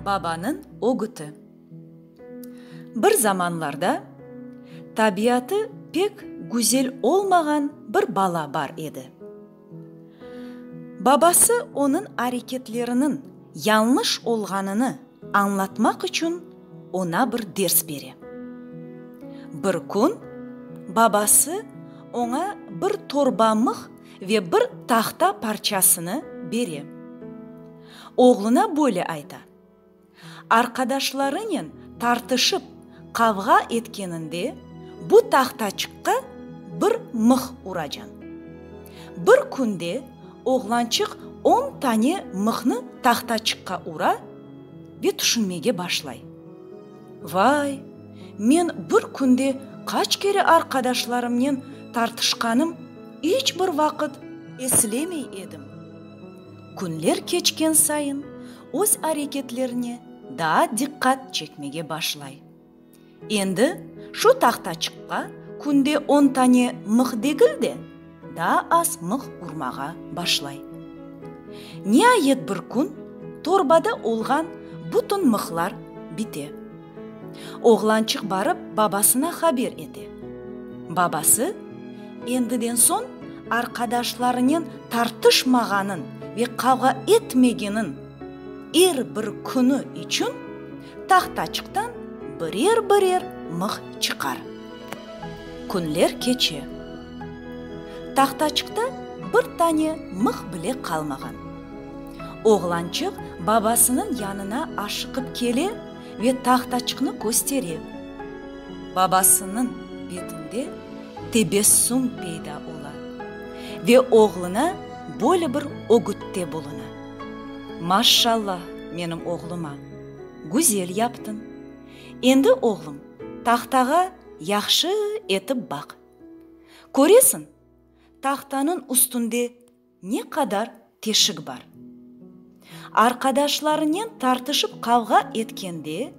Babanıñ ögüti. Bir zamanlarda tabiatı pek güzel olmağan bir bala bar edi. Babası onıñ areketleriniñ yañlış olğanını añlatmaq içün oña bir ders bere. Bir kün babası oña bir torba mıh ve bir tahta parçasını bere. Oğluna böyle ayta, Arqadaşlarınen tartışıp qavğa etkeninde bu tahtaçıqqa bir mıh uracañ. Bir künde oğlançıq on tane mıhnı tahtaçıqqa ura ve tüşünmege başlay. Vay, men bir künde qaç kere arqadaşlarımnen tartışqanım iç bir vaqıt eslemey edim. Künler keçken sayın öz areketlerine daa diqqat çekmege başlay. Endi şu tahtaçıqqa künde on tane mıh degil de, daa az mıh urmağa başlay. Niayet bir kün torbada olğan bütün mıhlar bite. Oğlançıq barıp babasına haber ete. Babası, endiden soñ arqadaşlarınen tartışmağanıñ ve qavğa etmegeniñ er bir künü içün tahtaçıqtan birer-birer mıh çıqar. Künler keçe. Tahtaçıqta bir tane mıh bile qalmağan. Oğlançıq babasınıñ yanına aşıqıp kele ve tahtaçıqnı köstere. Babasınıñ betinde tebessüm peyda ola ve oğluna böyle bir ögütte buluna, Maşşallah menim oğluma, güzel yaptıñ. Endi, oğlum, tahtağa yahşı etip baq. Köresiñ, tahtanıñ üstünde Ne qadar teşik bar. Arqadaşlarınen tartışıp qavğa etkende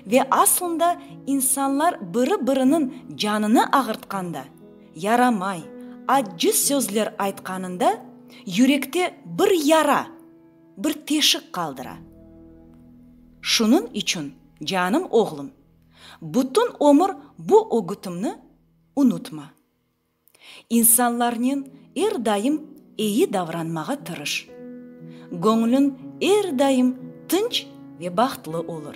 ve aslında insanlar biri-biriniñ canını ağırtqanda, yaramay, accı sözler aytqanında yürekte bir yara, bir teşik qaldıra. Şunıñ içün, canım oğlum, bütün ömür bu ögütimni unutma. İnsanlarnen er daim eyi davranmağa tırış. Göñlüñ er daim tınç ve bahtlı olur.